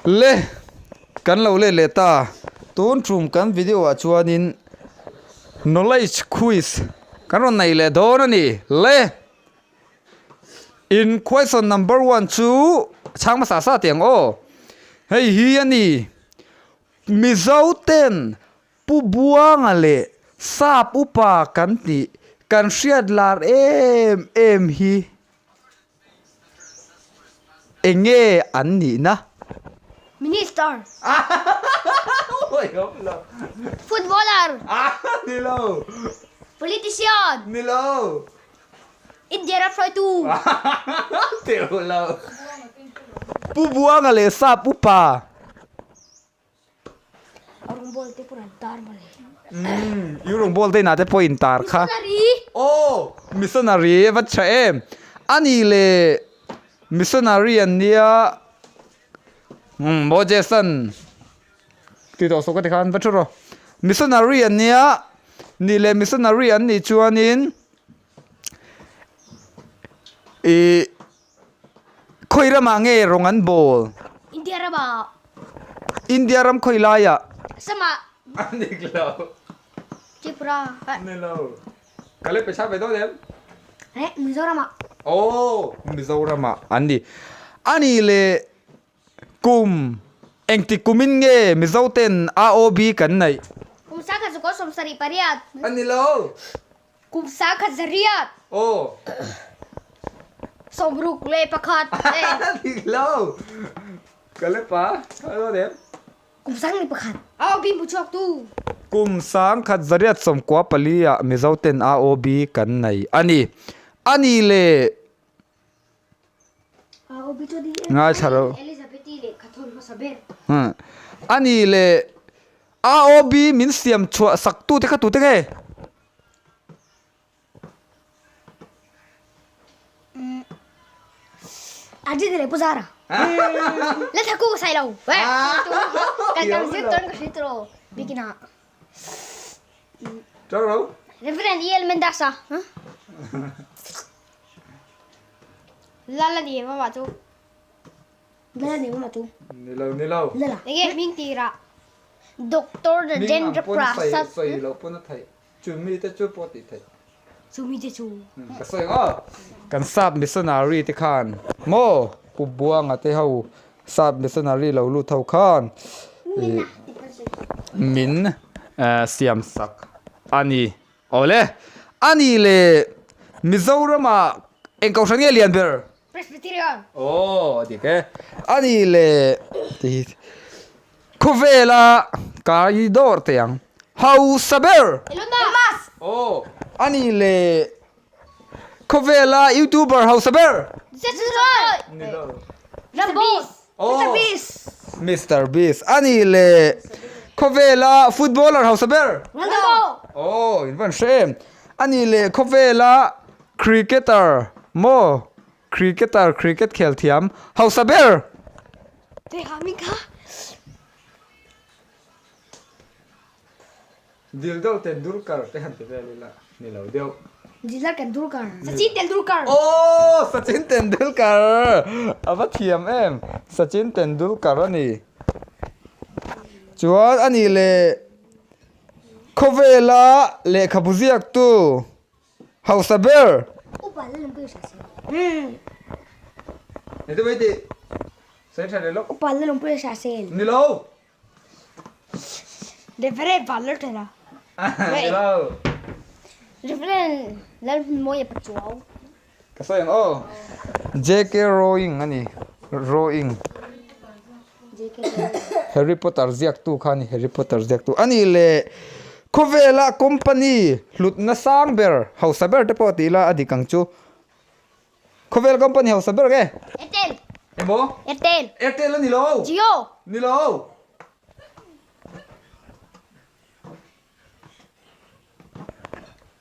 Le kan lo let leh ta tun tum kan video ah chuanin knowledge quiz kan rawn nei leh dawn a ni le in question number one chu chhang hmasa sa teh ang aw hei hi a ni Mizo ten Pu Buanga leh Sap upa kan tih kan hriat lar em em hi enge an nihna? Minister. Footballer. Ni lo. Politician. Ni lo. India ram hruaitu. Teuh lo. Pu Buanga leh Sap upa. Rawngbawl te pawh an tar mawle. Umm, i rawngbawl te inah te pawh in tar kha. Missionary. Aw, missionary a va tha em. Ani leh missionary an nia umm Moses-a'n ti tawh suh ka ti khan va thu rawh. Missionary an nia, nih leh missionary an nih chuanin ih Khawi ramah nge rawng an bawl? India ramah. India ram khawi laiah? Assam-ah. A nik lo. Tripura. Ni lo. Ka le pesa ve dawn em? Eh, Mizoramah. Oh, Mizoramah an ni. A nih leh kum engtik kumin nge Mizoten AOB kan neih? Kum 1978. A ni lo. Kum 1008. Aw. 61. Dik lo. Ka le pa. Ka lo dem. Kum 11. AOB mu chhuak tu. Kum 1994 ah Mizo ten AOB kan nei a ni. A ni le. AOB chu di. Ngaithla ro. Elizabeth-i lehkha thawn hmasa ber. A ni le. AOB min siam chhuah sak tute kha tute nge? Arjun leh Puzara. La thaku ka sai lo. Kan kan zir ton ka hri tro bikina. Tro ro. Reverend E.L. Mendasa. Lala ni ma chu. Lala ni ma chu. Ni lo ni lo. Lala. Enge hming tira. Doctor Rajendra Prasad. Sai lo pon a thei. Chumi te chu pawh tih theih. Chumi te chu. Ka sawi ang aw. Kan sap missionary te khan maw Pu Buanga te ho sap missionary lo lut ho khan min siam sak a ni. Awle a ni le Mizoramah eng kohhran nge lian ber? Presbyterian. Aw a dik e. A ni le Khawvela kai dawr teh ang. Hausa ber! Elon Musk! Aw, a ni le khawvela YouTuber hausa ber! Jason Roy! Ni lo. Mr Beast! Aw, Mr Beast. A ni le khawvela footballer hausa ber! Ronaldo! Aw, in van hre em. A ni le khawvela cricketer maw Cricketer, cricket khel thiam, hausa ber! Teh min kha. Dildal Tendulkar te han ti vel ila ni lo deuh. Dildal Tendulkar. Sachin Tendulkar. Aw Sachin Tendulkar! A va thiam em! Sachin Tendulkar a ni. Chuan a nih leh khawvela lehkhabu ziaktu Hausa ber. Upa la lungpui hria se. Ni te mai tih. Sawi tha leh lawk. Upa la lungpui hria se. Ni lo. Reverend Valor thera. Ni lo. Reverend Lalhmunmawia Pachuau. Ka sawi ang aw. JK Rowling a ni. Rowling. Harry Potter ziaktu kha a ni. Harry Potter ziaktu a ni leh khawvela company hlutna sang ber hausa ber te pawh tih ila a dik ang chu. Khawvel company hausa ber nge? Airtel. Emaw? Airtel. Airtel a ni lo. Jio. Ni lo.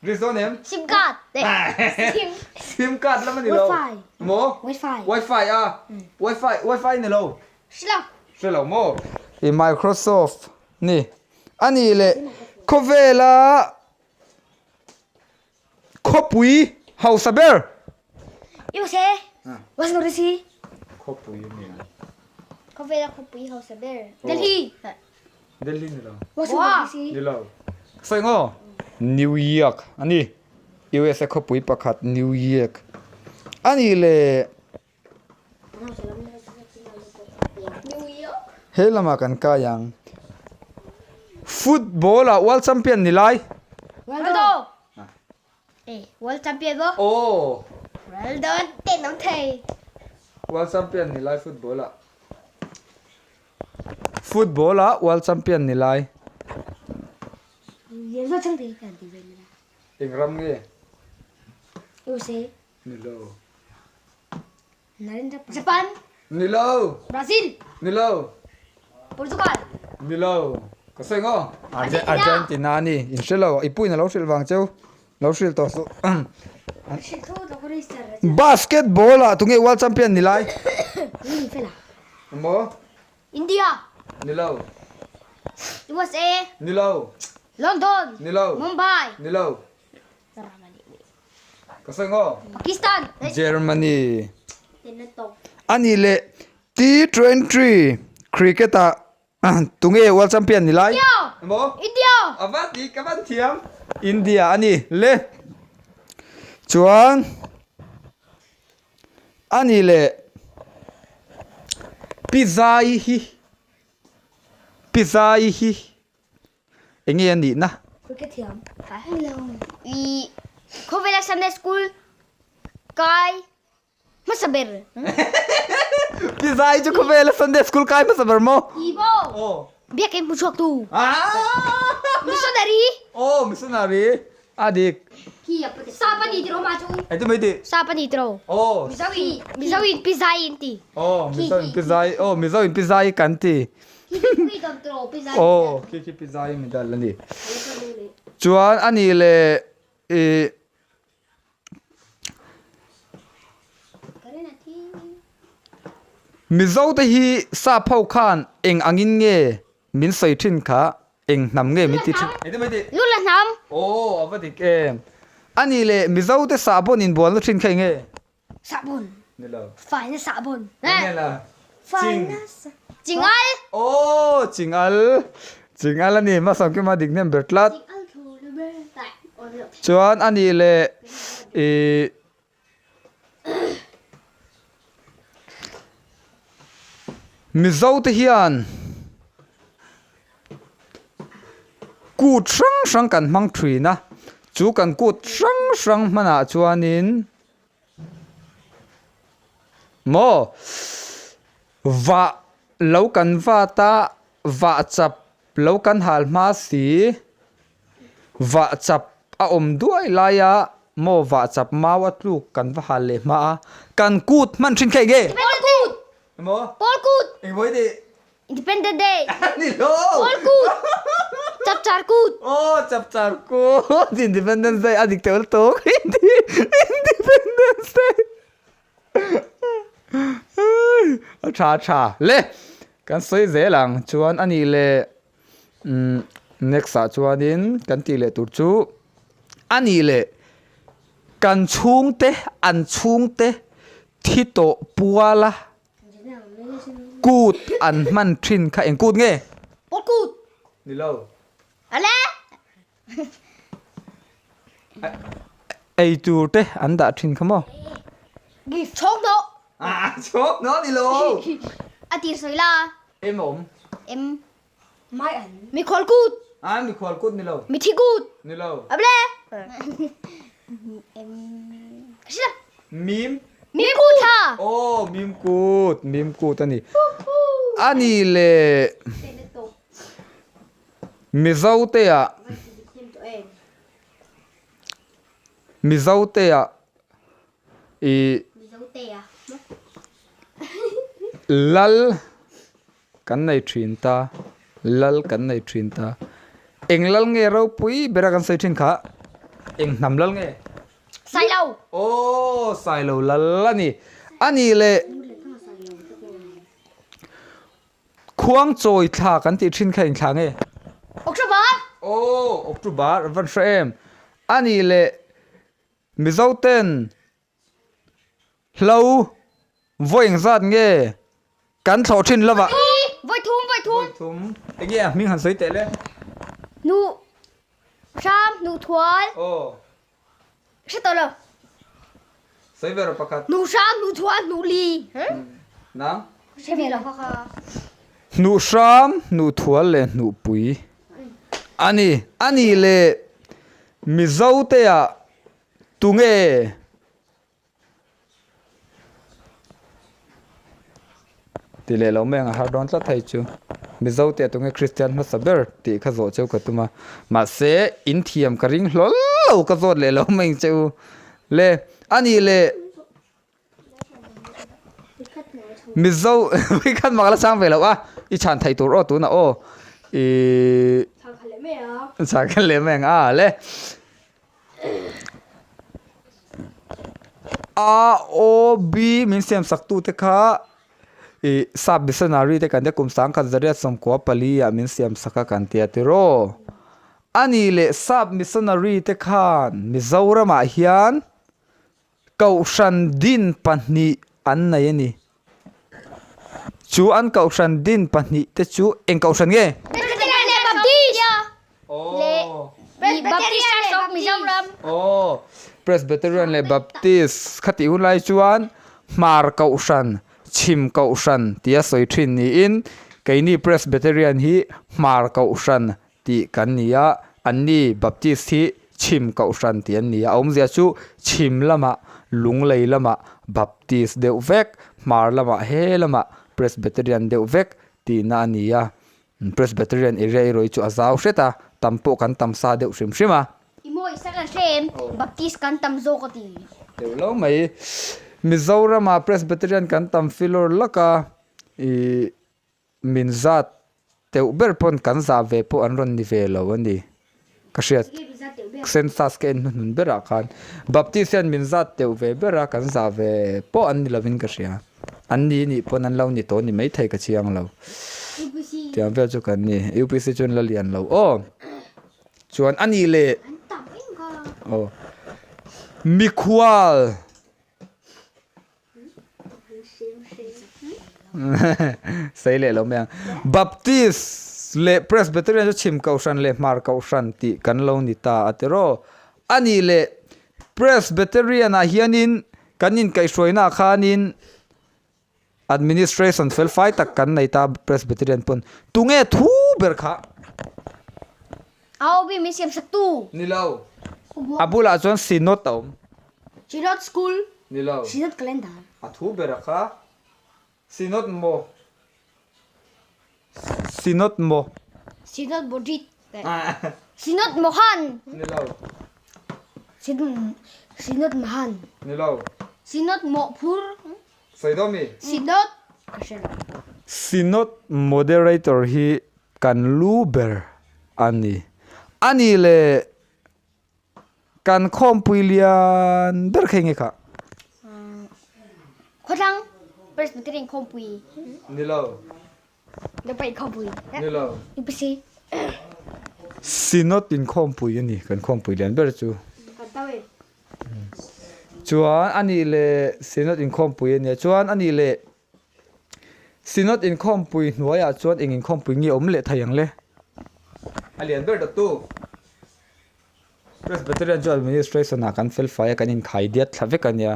Ri zawn em? Sim card. Sim. Sim card lam a ni lo. Wifi. Maw? Wifi. Wifi a. Wifi wifi ni lo. Hre lo. Hre lo maw? I Microsoft ni. A nih leh khawvela khawpui hausa ber. USA. Washington DC. Khawpui a ni ang. Khawvela khawpui hausa ber. Delhi. Delhi ni lo. Goa. Ni lo. Sawi ngaw? New York a ni. USA khawpui pakhat New York a ni le. He lamah kan kai ang. Football ah World Champion ni lai. Ronaldo. Eh, World Champion maw? Aw. Ronaldo an ten awm thei. World Champion ni lai football ah. Football ah World Champion ni lai. Eng ram nge? USA. Ni lo. Japan. Ni lo. Brazil. Ni lo. Portugal. Ni lo. Ka sawi ngaw? Argentina a ni. In hre lo. I puin a lo hrilh vang cheu. Lo hrilh tawh suh. Basketball ah tunge world champion ni lai? Maw? India. Ni lo. USA. Ni lo. London. Ni lo. Mumbai. Ni lo. Ka sawi ngaw? Pakistan. Germany. A nih leh T20 cricket ah tunge world champion ni lai? India. Maw? India. A va ti ka van thiam. India a ni le. Chuan a nih leh Pizza-i hi Pizza-i hi Enge a nihna? Ka thiam. I khawvela Sunday school kai hmasa ber. Pi Zai chu khawvela Sunday school kai hmasa ber maw? I maw? Biakinn hmu chhuak tu. Missionary. Aw missionary a dik. Sap a ni tiraw mah chu. Engtin mai tih? Sap a ni tiraw. Aw. Mizo in Mizo in Pi Zai in ti. Aw Mizo in Pi Zai aw Mizo in Pi Zai kan ti. Aw khi khi pi zai medal a ni. Chuan a nih leh ih Mizo te hi sap ho khan eng angin nge min sawi thin kha eng hnam nge min ti thin. Lu la hnam. Aw a va dik em. A nih leh Mizo te sahbawn inbualna thin kha eng nge? Sahbun. Ni lo. Faina sahbun. Enge la? Faina Chingal. Oh, chingal. Chingal ani hmasam khi ma dik hnem ber tlat. Chuan ani leh i Mizo te hian kut hrang hrang kan hmang thin a, chu kan kut hrang hrang hmanah chuanin Maw? Vah lo kan vat a, vah chap lo kan hal hma si. Vah chap a awm duai lai a, maw vah chap mau a tluk kan va hal leh hma a. Kan kut hman thin kha eng nge? Pawl kut! Emaw? Pawl kut! Eng vawi tih? Independence Day! Ni lo! Pawl kut! Chapchar kut! Aw, chapchar kut! Independence Day a dik teuh lutuk. Independence Day! A tha a tha. Le! Kan sawi zel ang chuan a nih leh umm next ah chuanin kan tih leh tur chu a nih leh kan chhungte an chhungte thi tawh puala Kut an hman thin kha eng kut nge? Pawl kut. Ni lo. Ale. Ei tur te an dah thin kha maw? Chhawk hnawh. Ah, chhawk hnawh ni lo. A tir sawi la. Em a awm. Em. Mai an. Mikhual kut. Ah, mikhual kut ni lo. Mithi kut. Ni lo. Able. Em. Ka hria. Mim. Mim kut ha. Oh, mim kut, mim kut a ni. A ni le. Mizo te ah Mizo te ah i Lal Kan nei thin ta, lal kan nei thin ta. Eng lal nge ropui bera kan sawi thin kha? Eng hnam lal nge? Sailo. Aw, Sailo lal a ni. A nih leh khuang chawi thla kan tih thin kha eng thla nge? October. Aw, October van hre em. A nih leh Mizo ten hlo vawi engzat nge? Kan thlawh thin lova. Vawi thum, vawi thum. Vawi thum. Enge a hming han sawi teh le? Hnu hram, hnu thual. Aw. Hre tawh lo. Sawi ve rawh pakhat. Hnu hram, hnu thual, hnu li. Nang? Hre ve lo kha kha. Hnu hram, hnu thual leh hnu pui. A ni, a ni le Mizo te ah tunge Ti leh lo mai ang a har dawn tlat hei chu. Mizo te tunge Kristian hmasa ber tih kha zawh cheu ka tum a. Mahse in thiam ka ring hlawl lo ka zawt leh lo mai ang che u. Le a nih leh Mizo khan mak la chang ve lo a i chhan theih tur aw tunah aw ih chhan kha leh mai ang a le. A O B min siam sak tu te kha ih sap missionary te kan tia kum sangkhat zariat sawmkua pali ah min siam sak a kan tia tiraw a nih leh sap missionary te khan Mizoram ah hian kohhran din pahnih an nei a ni chu an kohhran din pahnih te chu eng kohhran nge? Aw, Presbyterian leh Baptist khatih hun lai chuan Hmar Kohhran, Chhim Kohhran tia sawi thin niin keini Presbyterian hi Hmar Kohhran tih kan ni a, anni Baptist hi Chhim Kohhran tih an ni a, a awmzia chu Chhim lamah Lunglei lamah Baptist deuh vek, Hmar lamah he lamah Presbyterian deuh vek tihna a ni a. Presbyterian area erawh hi chu a zau hret a, tam pawh kan tam sa deuh hrim hrim a. I mawi sak an hre em? Baptist kan tam zawk a ti. Deuh lo mai. Mizoramah Presbyterian kan tam filawr lak a, ih min zat deuh ber pawn kan zah ve pawh an rawn ni ve lo a ni. Ka hriat census ka en hnuhnun berah khan Baptist hian min zat deuh ve ber a, kan zah ve pawh an ni lovin ka hria. An ni nih pawn an lo ni tawh ni maithei ka chiang lo. Tiang vel chu kan ni. UPC chuan la lian lo aw. Chuan a nih leh aw mikhual. Sei leh lo mai ang. Baptist leh Presbyterian chu chhim kohhran leh hmar kohhran tih kan lo ni ta a tiraw. A nih leh Presbyterian ah hianin kan inkaihhruaina ah khanin administration fel fai tak kan nei ta Presbyterian pawn. Tunge thu ber kha? Au bi min siam sak tu. Ni lo. A bulah chuan Synod a awm. Synod school. Ni lo. Synod calendar. A thu ber a kha. Synod maw? Synod maw? Synod Bodhit. Synod Mohan. Ni lo. Synod Mahan. Ni lo. Synod Mawhphur. Sawi dawn mi? Synod ka hre lo. Synod Moderator hi kan lu ber a ni. A nih leh kan khawmpui lian ber kha enge kha? Khawthlang Presbyterian khawmpui. Ni lo. Dupai khawmpui. Ni lo. UPC. Synod inkhawmpui a ni kan khawmpui lian ber chu. Kan tau e. Chuan a nih leh Synod inkhawmpui a nia. Chuan a nih leh Synod inkhawmpui hnuaiah chuan eng inkhawmpui nge awm leh thei ang le? A lian ber dawttu Presbyterian chu administration ah kan fel fai a, kan inkhai diat thla vek a nia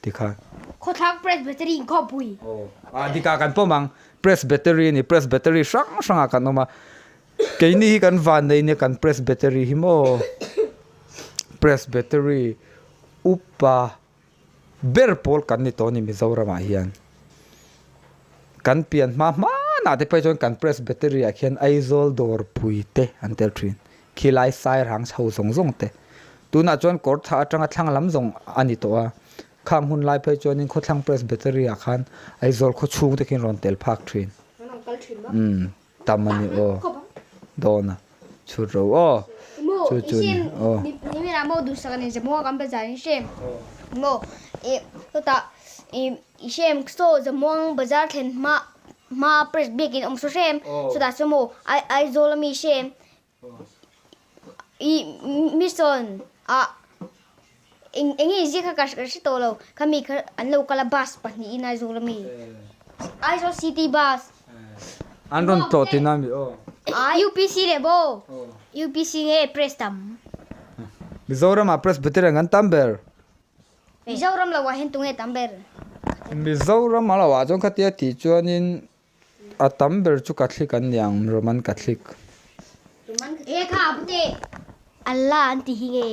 tikhan. Khawthlang Presbytery inkhawmpui. Aw, a dikah kan pawm ang. Presbytery a ni, Presbytery hrang hrangah kan awm a. Keini hi kan van nei nia kan Presbytery hi maw? Presbytery upa ber pawl kan ni tawh a ni Mizoramah hian. Kan pian hma hmanah te phei chuan kan Presbytery ah khian Aizawl dawrpui te an tel thin. Khilai sairang chho zawng zawng te. Tunah chuan kawrthah atanga thlang lam zawng a ni tawh a. Khang hun lai phei chuanin khawthlang Presbytery ah khan Aizawl khaw chhung te khian rawn tel phak thin. Umm. Tam a ni aw. Dawn a chhut ro aw. Chu chu ni aw. Aizawl City Bus. An rawn tlawh tihna a mi aw. UPC leh bo. UPC nge press tam. Mizoram ah Presbyterian kan tam ber. Mizoram lo ah hian tunge tam ber? Mizoram a lo ah chuan khatia tih chuanin a tam ber chu Catholic an ni ang, Roman Catholic. He kha a pute Allah an tih hi nge?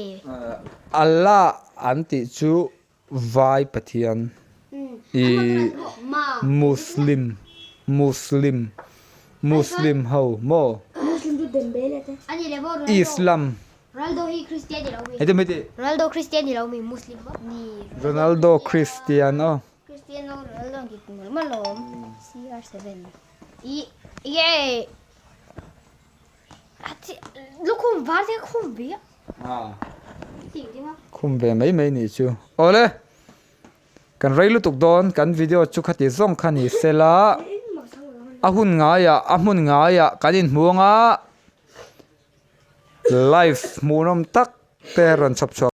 Allah an tih chu Vai Pathian i Muslim Muslim Muslim ho maw? Islam Ronaldo hi Christian ni lo mi. Heti heti. Ronaldo Christian ni lo mi Muslim maw? Ni. Ronaldo Christian aw. Christian lo Ronaldo ang kit mo malom. CR7. I ye. Ati lukhum var te khum ve. Ah. Ti ti ma. Khum ve mai mai ni chu. Awle. Kan rei lutuk dawn kan video chu khati zawng kha ni sela. A hun ngaiah a hmun ngaiah kan inhmuang a. Live hmuhnawm tak te rawn chhawp chhuak.